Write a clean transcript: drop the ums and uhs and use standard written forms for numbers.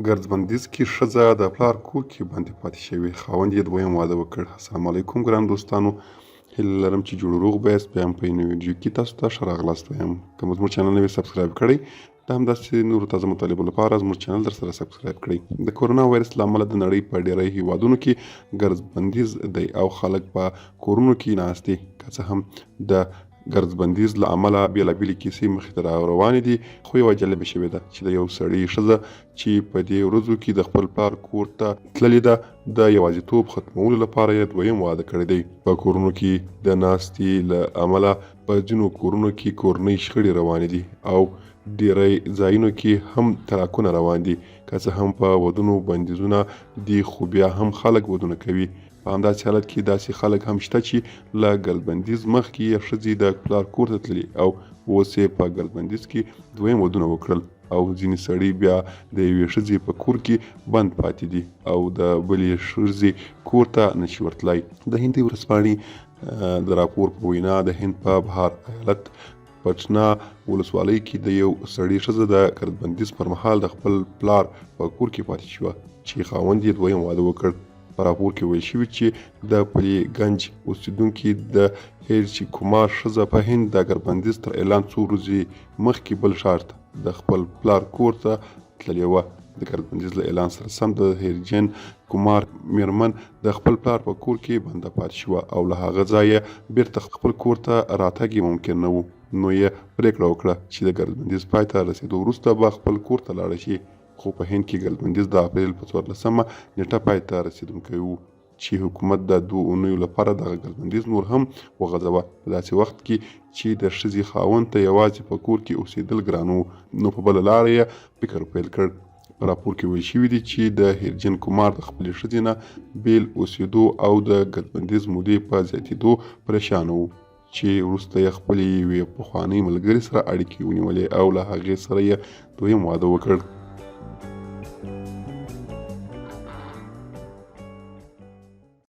ګرځبندیز کې ښځه د پلار کور کې بندې پاتې شوې، خاوند یې دویم واده وکړ. السلام علیکم ګران دوستانو، هیله لرم چې جوړ روغ به یاست. بیا هم په یو نوې ویډیو کې تاسو ته ښه راغلاست وایم. که مو زموږ چینل نوی سبسکرایب کړی، د همداسې نورو تازه مطالبو لپاره زموږ چینل در سره سبسکرایب کړئ. د کورونا وایرس له امله د نړۍ په ډیری هیوادونو کې ګرځبندیز دی او خلک په کورونو کې ناست دي. که څه هم د ګرځبندیز له امله بېلابېلې کیسې مخې ته را روانې دي، خو یوه جالبه شوې ده چې د یو سړي ښځه چې په دې ورځو کې د خپل پلار کور ته تللې ده، د یوازیتوب ختمولو لپاره یې دویم واده کړی دی. په کورونو کې د ناستې له امله په ځینو کورونو کې کورنۍ شخړې روانې دي او ډېری ځایونو کې هم طلاقونه روان دي. که څه هم په ودونو بندیزونه دي، خو بیا هم خلک ودونه کوي. په همداسې حالت کې داسې خلک هم شته چې له ګرځبندیز مخکې یې ښځې د پلار کور ته تللې او اوس یې په ګرځبندیز کې دویم ودونه وکړل او ځینې سړي بیا د یوې ښځې په کور کې بند پاتې دي او د بلې ښځې کور ته نشي ورتلای. د هندۍ ورځپاڼې د راپور په وینا، د هند په بهار ایالت پټنا ولسوالۍ کې د یو سړي ښځه د ګرځبندیز پر مهال د خپل پلار په کور کې پاتې شوه چې خاوند یې دویم واده وکړ. په راپور کې ویل شوي چې د پلي ګنج اوسیدونکي د هیرچ کمار ښځه په هند د ګربندیز تر اعلان څو ورځې مخکې بل ښار ته د خپل پلار کور ته تللې وه. د ګربندیز له اعلان سره سم د هیرجن کمار میرمن د خپل پلار په کور کې بنده پاتې شوه او له هغه ځایه بیرته خپل کور ته راتګ یې ممکن نه و، نو یې پریکړه وکړه چې د ګرځبندیز پای ته رسیدو وروسته به خپل کور ته لاړه شي. خو په هند کې ګرځبندیز د اپریل په 14مه نېټه پای ته رسېدونکی و چې حکومت د دوو اونیو لپاره دغه ګرځبندیز نور هم وغځوه. په داسې وخت کې چې د ښځې خاوند ته یوازې په کور کې اوسېدل ګران وو، نو په بله لاره یې فکر پیل کړ. په راپور کې ویل شوي دي چې د هیرجن کمار د خپلې ښځې نه بېل اوسېدو او د ګرځبندیز مودې په زیاتېدو پریشانه و. چې وروسته یې خپلې یوې پخوانۍ ملګرې سره اړیکې ونیولې او له هغې سره یې دویم واده وکړ.